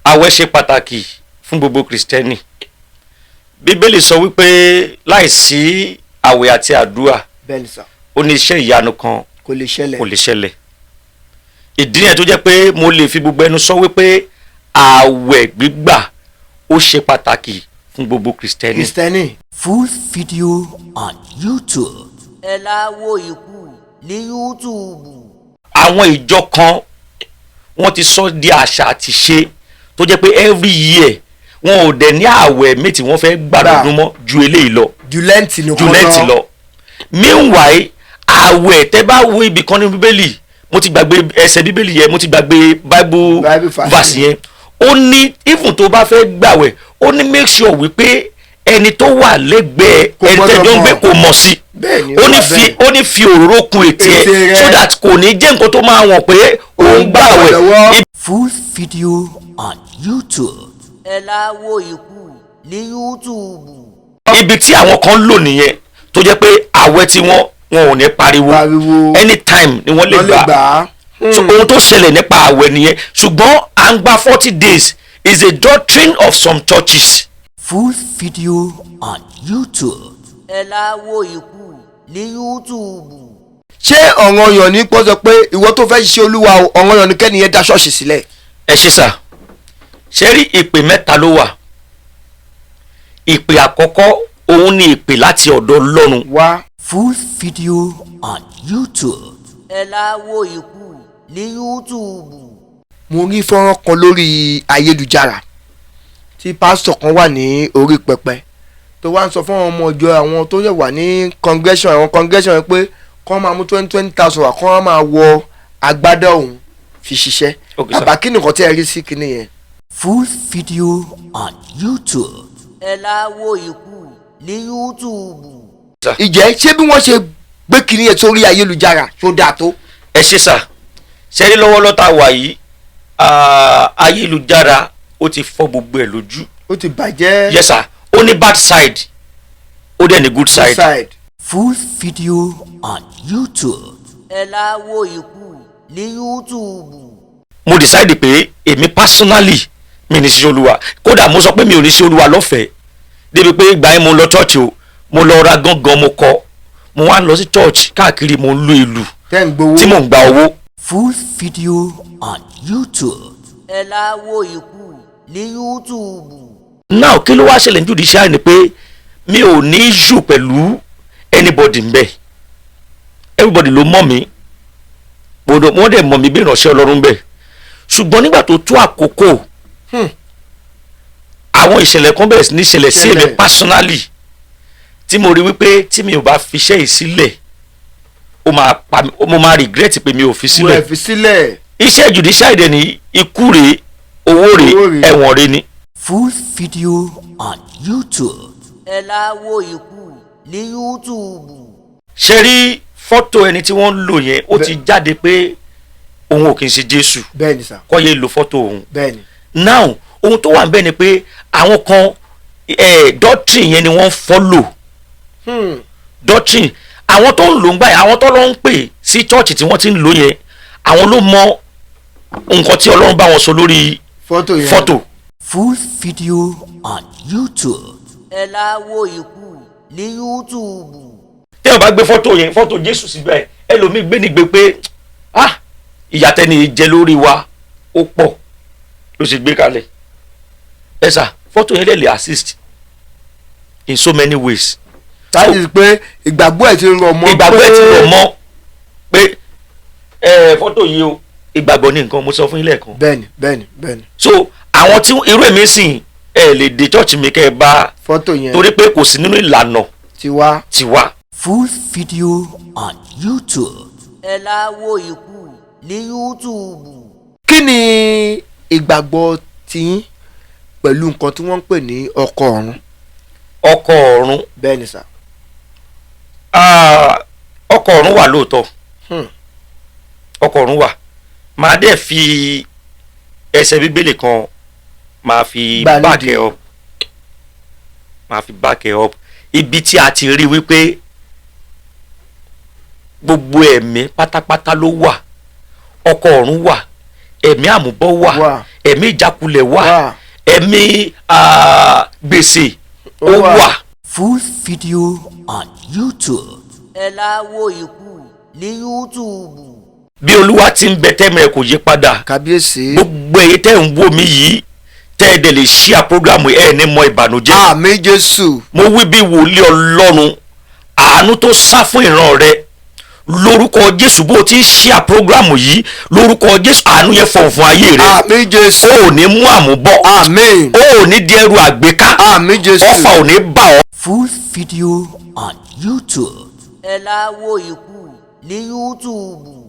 Àwẹ̀ ṣe pàtàkì fún gbogbo Kìrìsìtẹ́nì. Bíbélì sọ wípé láìsí àwẹ̀ àti àdúrà, Bẹ́ẹ̀ni sà. ó ní iṣẹ́ ìyanu kan Kò lè ṣẹlẹ̀. kò lè ṣẹlẹ̀. Ìdí nìyẹn tó jẹ́ pé mo lè fi gbogbo ẹnu sọ wípé àwẹ̀ gbígbà ó ṣe pàtàkì fún gbogbo Kìrìsìtẹ́nì. Kìrìsìtẹ́nì. Full video on YouTube. Ẹ láwo ikú ní YouTube. Àwọn ìjọ kan, wọ́n ti sọ di àṣà àti ṣe tó jẹ́ pé every year, wọn ò dẹ̀ ní àwẹ̀ méjì wọ́n fẹ́ gbà Gbà. lọ́dún mọ́ ju eléyìí lọ, Ju Lent nìkan ju Lent lọ. Meanwhile, àwẹ̀, tẹ́ bá wo ibì kan ní Bíbélì, mo ti gbàgbé ẹsẹ̀ Bíbélì yẹn, mo ti gbàgbé Bible Bible verse. Verse yẹn, ó ní even tó bá fẹ́ gbàwẹ̀, ó ní make sure wípé ẹni tó wà lẹ́gbẹ̀ẹ́, Kò ẹni gbọ́dọ̀ tẹ́jọ́ ń gbé, mọ̀. kò mọ̀ sí. Bẹ́ẹ̀ni, Ó ó ní wà fi bẹ́ẹ̀. ó ní fi òróró kun ètè Ètè ẹ rẹ. so that kò ní jẹ́ nǹkan tó máa wọ̀n pé òun gbàwẹ̀. Lọ́wọ́. Full video on YouTube. Ẹ láwo ikú ní YouTube. Ibi tí àwọn kan lò nìyẹn, tó jẹ́ pé àwẹ̀ tí wọ́n, wọn ò ní pariwo. Pariwo. Anytime ni wọ́n lè Wọ́n lè gbà. gbà á. So ohun tó ṣẹlẹ̀ nípa àwẹ̀ nìyẹn, ṣùgbọ́n à ń gba 40 days is a doctrine of some churches. Full video on YouTube. Ẹ láwo ikú ní YouTube. Ṣé ọ̀ranyàn ní pọ́ sọ pé ìwọ tó fẹ́ ṣiṣẹ́ Olúwa o, ọ̀ranyàn ní kẹ́niyẹn dá ṣọ́ọ̀ṣì sílẹ̀? Ẹ ṣe sà. Ṣe rí, ìpè mẹ́ta ló wà. Ìpè àkọ́kọ́, òun ni ìpè láti ọ̀dọ̀ Ọlọ́run. Wá. Full video on YouTube. Ẹ láwo ikú ní YouTube. Mo rí fọ́nrán kan lórí ayélujára tí pásítọ̀ kan wà ní orí pẹpẹ tó wá ń sọ fún àwọn ọmọ ìjọ, àwọn tó yẹ wà ní congregation, àwọn congregation yẹn, pé kọ́ máa mú 20,000 wá, kọ́ máa wọ agbádá òun fi ṣiṣẹ́. Okay, sir. Bàbá, kí nìkan tí ẹ rí sí kinní yẹn? Full video on YouTube. Ẹ láwo ikú ní YouTube. Ìjẹ́ ṣé bí wọ́n ṣe gbé kinní yẹn sórí ayélujára, tó dáa tó? Ẹ ṣe sà. Ṣe rí, lọ́wọ́lọ́wọ́ tá a wà yìí, ayélujára ó ti fọ́ gbogbo ẹ̀ lójú. Ó ti bàjẹ́. Yes sir, ó ní bad side, ó dẹ̀ ní good side. Side. Full video on YouTube. Ẹ láwo ikú ní YouTube. Mo decide pé èmi personally, mi ní ṣiṣẹ́ Olúwa. Kódà mo sọ pé mi ò ní ṣe Olúwa lọ́fẹ̀ẹ́, débi pé ìgbà yẹn mo lọ church o, mo lọ ra gángan, mo kọ, mo wá ń lọ sí church káàkiri, mo ń lu ìlù Tẹ́ ń gbowó. tí mò ń gba owó. Full video on YouTube. Ẹ láwo ikú ní YouTube. Now, kí ló wá ṣẹlẹ̀ ní judiciary ni pé mi ò ní issue pẹ̀lú anybody ń bẹ̀. Everybody ló mọ̀ mí, gbọ́dọ̀ wọ́n dẹ̀ mọ̀ mí bí ìránṣẹ́ Ọlọ́run bẹ̀. Ṣùgbọ́n nígbà tó tó àkókò, àwọn ìṣẹ̀lẹ̀ kan bẹ̀rẹ̀ sí ní ṣẹlẹ̀ sí èmi Ṣẹlẹ̀. personally, tí mo rí wípé tí mi ò bá fi iṣẹ́ yìí sílẹ̀, ó máa pa mí, mo máa regret pé mi ò fi Mo sílẹ̀. ẹ̀ fi sílẹ̀. Iṣẹ́ judiciary dẹ̀ ní ikú rèé, owó rèé, Owó rèé. ẹ̀wọ̀n rèé ni. Full video on YouTube. Ẹ láwo ikú ní YouTube. Ṣe rí, fọ́tò ẹni tí wọ́n ń lò yẹn, ó ti jáde pé òun ò kì í ṣe Jésù. Bẹ́ẹ̀ ni sà. Kọ́ yé lo fọ́tò òun. Bẹ́ẹ̀ ni. Now, ohun tó wà ń bẹ̀ ni pé àwọn kan, doctrine yẹn ni wọ́n follow. Doctrine àwọn tó ń lò ń gbà yẹn, àwọn tó lọ ń pè sí church tí wọ́n ti ń lò yẹn, àwọn ló mọ nǹkan tí Ọlọ́run bá wọn sọ lórí Fọ́tò yẹn. fọ́tò. Full video on YouTube. Ẹ láwo ikú ní YouTube. Tí wọ́n bá gbé fọ́tò yẹn, fọ́tò Jésù síbẹ̀, ẹlòmíì gbé nígbè pé, ah, ìyàtẹ̀ni jẹ lórí wa ó pọ̀, ló ṣe gbé kalẹ̀. Ẹ sà, fọ́tò yẹn lè assist in so many ways. That is pé ìgbàgbọ́ ẹ̀ ti rọ̀ mọ́. Ìgbàgbọ́ ẹ̀ ti rọ̀ mọ́ pé ẹ fọ́tò yìí o, ìgbàgbọ́ ní nǹkan mo sọ fún yín lẹ́ẹ̀kan. Bẹ́ẹ̀ni bẹ́ẹ̀ni bẹ́ẹ̀ni. So àwọn tí irú èmi sìn, ẹ lè dé church mi kẹ́ ẹ bá Fọ́tò yẹn. torí pé kò sí nínú ìlànà Ti wá. tiwa. Full video on YouTube. Ẹ láwo ikú ní YouTube. Kí ni ìgbàgbọ́ tiyín pẹ̀lú nǹkan tí wọ́n ń pè ní ọkọ ọ̀run? Ọkọ ọ̀run? Bẹ́ẹ̀ni sà. Ah, ọkọ ọ̀run wà lóòótọ́. Ọkọ ọ̀run wà. Màá dẹ̀ fi ẹsẹ̀ Bíbélì kan, màá fi Gbà back nídìí. ẹ up, màá fi back ẹ up. Ibi tí a ti rí wípé gbogbo ẹ̀mí pátápátá ló wà, ọkọ ọ̀run wà. Ẹ̀mí àmúbọ́ wà. Wà. Ẹ̀mí ìjákulẹ̀ wà. Wà. Ẹ̀mí gbèsè ó Ó wà. wà. Full video on YouTube. Ẹ láwo ikú ní YouTube. Bí Olúwa ti ń bẹ, tẹ́mi rẹ̀ kò yí padà. Kábíyèsí. Gbogbo èyí tẹ́ ń wò mí yìí, tẹ́ ẹ dẹ̀ lè ṣíà program, ẹ̀ ní mọ ìbànújẹ́. Àmín, Jésù. Mo wí bí wòlíì Ọlọ́run, àánú tó sá fún ìran rẹ, lórúkọ Jésù, bó o ti ń ṣíà program yìí, lórúkọ Jésù, àánú yẹn fọ̀hún fún ayé rẹ. Àmín, Jésù. O ò ní mú àmúbọ́. Àmín. O ò ní di ẹrù àgbéká. Àmín, Jésù. Ọfà ò ní bà ọ́. Full video on YouTube. Ẹ láwo ikú ní YouTube.